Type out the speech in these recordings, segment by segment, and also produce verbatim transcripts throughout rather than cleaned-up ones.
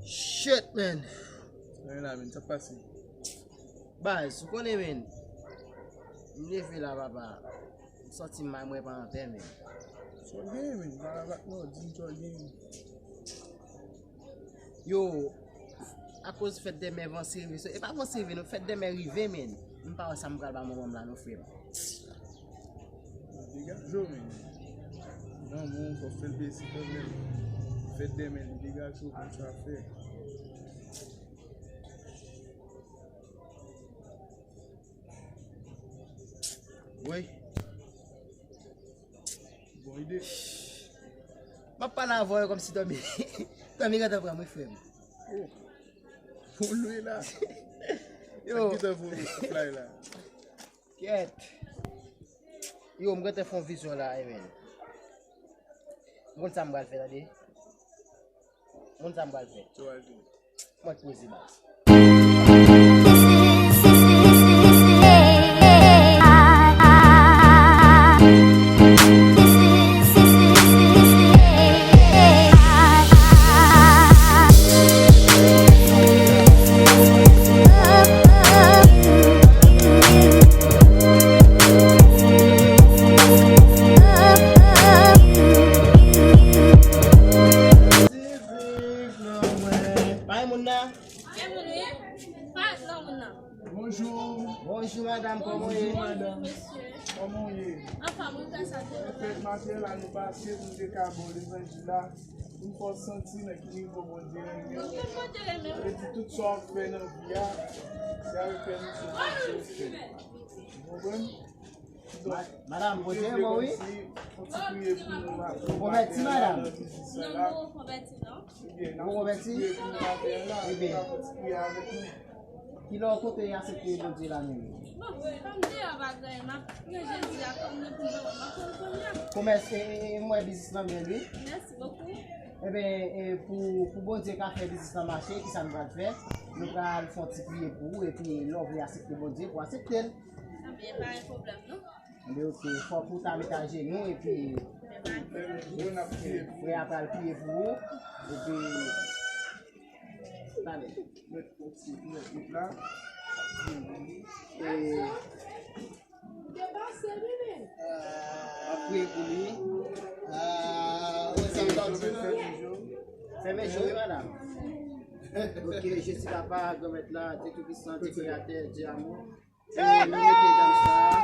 Shit, man. Mwen la, men, sa k pase? Baz, ou konnen, men. M leve la, papa. M sòti m may, mwen pa anpè, men. Sa w genyen, men? Pale avèk mwen, di m sa w genyen. Yo, akoz fèt dèmen vanse rive, e pa vanse rive, non, fèt dèmen rive, men. M pa wè sa m pral ba manman m la, non, frè m. Degaje w, men. Manman w, fò w fè l plezi kanmenm. Fèt dèmen, degaje w, konn sa fè. Wi. Bon ide. M ap pale avè w kòmsi dòmi, dòmi gentan pran mwen, frè m. Oh. Pou lwe la. Yo. Sa ki tan pou fly la? Kèt. Yo, m gentan fè yon vizyon la, wi, men. M konn sa m pral fè, tande. M konn sa m pral fè. Sa w pral fè? Mwen poze baz. Bay moun nan. Gen moun wi. Pa granmoun nan. Bonjou. Bonjou, madanm, kòman w ye? Bonjou, madanm. Mesye. Kòman w ye? Anfòm, wi, gras a Dye. Anfèt, maten la, nou pase pou n te ka ba w levanjil la, pou n fè w santi nan ki nivo Bondye renmen w. Tout Bondye renmen w. Sa vle di tout sa w ap fè nan vi a, se avèk pèmisyon Bondye w fè. Ou konprann? Ma-, madanm, Bondye renmen w, wi. Ou konvèti, madanm? Non, mwen konvèti, non. Ou konvèti? Ebyen, kilè w konte aksepte Bondye la menm? Bon, kòm deyò pa gen anyen, m ap pran Jezi a kòm repondan, m ap pran l kounye a. Komès, e, e, e, m wè biznis lan bèl, wi. Mèsi bokou. Ebyen, e, pou, pou Bondye ka fè biznis lan mache, kisa nou pral fè? Nou pral fè yon ti priye pou ou, epi lè w vle aksepte Bondye, pou w aksepte l. Ebyen, pa gen pwoblèm, non. Ebyen, oke, fòk ou ta met ajenou, epi, epi frè a pral priye pou ou, epi, talè. Met, met, met la. E, ap priye pou li. Ah, wè sa m t ap di nou. Fèmen je w, wi, madanm. Oke, Jezi papa, Granmèt la, Dye Toupisan, Dye Kreyatè, Dye amou. Se nou mete dam sa a.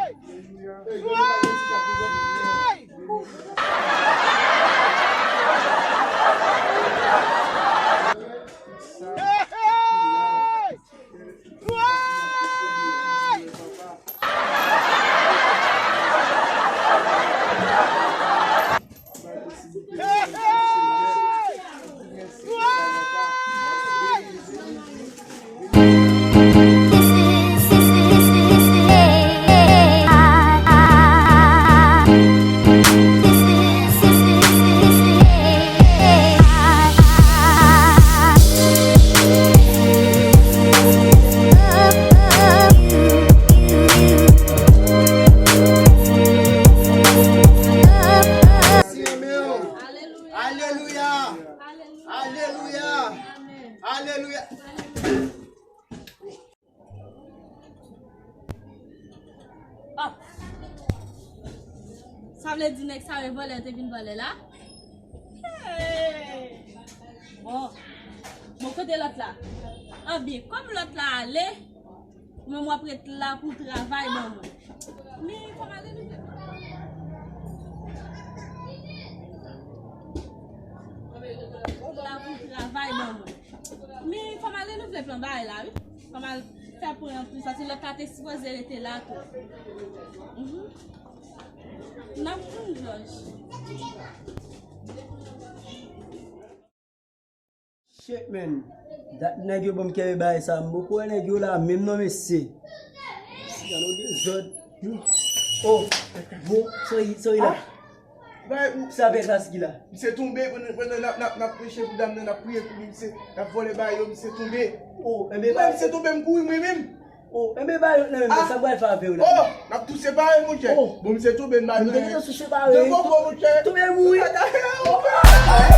Alelouya! Alelouya! Alelouya! Ah! Sa vle di nèg sa yo vòlè te vin vòlè la? Hey! Bon. Bon, kote lòt la? Anben, kòm lòt la ale, mwen, mwen ap ret la pou travay ban mwen. Men fò m ale nou fè. La pou travay ban mwen. Men fò m al renouvle plan bagay la, wi. Fò m al fè pwen an plis, paske lòt la te sipoze rete la tou. Mhm. N ap jwenn Jòj. Shit, man. Dat nèg yo ban m kenbe bagay sa, m poko wè nèg yo la menm non, mesye. Mesye, gade yon dezòd. Oh, bon, sorry, sorry la. Sa fè klasik la. Misye tonbe, pandan, pandan n ap, n ap, n ap preche pou dam nan, n ap priye pou li, misye, n ap vòlè bagay yo, misye tonbe. Oh, enben, misye tonbe, m kouri mwen menm. Oh, enben, ba yo nan menm, sa m pral fè avè w la. Oh, n ap touse bare, monchè. Oh. Bon, misye tonbe, n ba yo. Misye touse bare. De gwo gwo, monchè. Tonbe mouri. Oh.